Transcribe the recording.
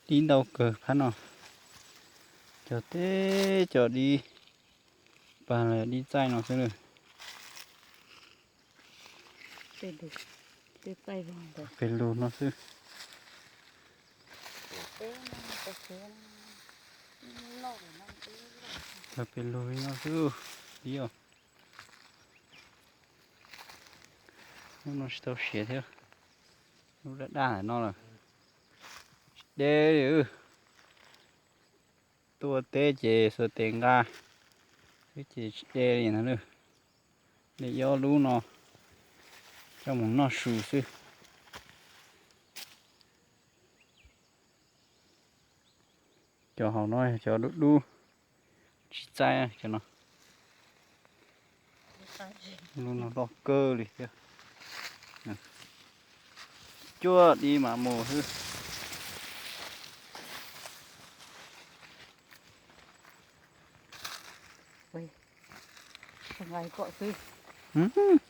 Dib ntau kawg phab no. Cov teb cov dib pag los dib txaij no xwb lawm. Peg lug no xwb. Peg lug li no xwb. Dib os. Lub no tsis tau siav thiab. Lub daj daj ntawm no lawm. Tsis de li. Tuaj teb ces xuas tes nqa xwb ces tsis de li ntag lawm. De ob lub no coj mus noj su xwb. Cov hauv no yog cov dub dub, tsis txaij cov no. Lub no loj kawg li thiab. Cuaj dib mam mus xwb. Nqa kom xwb.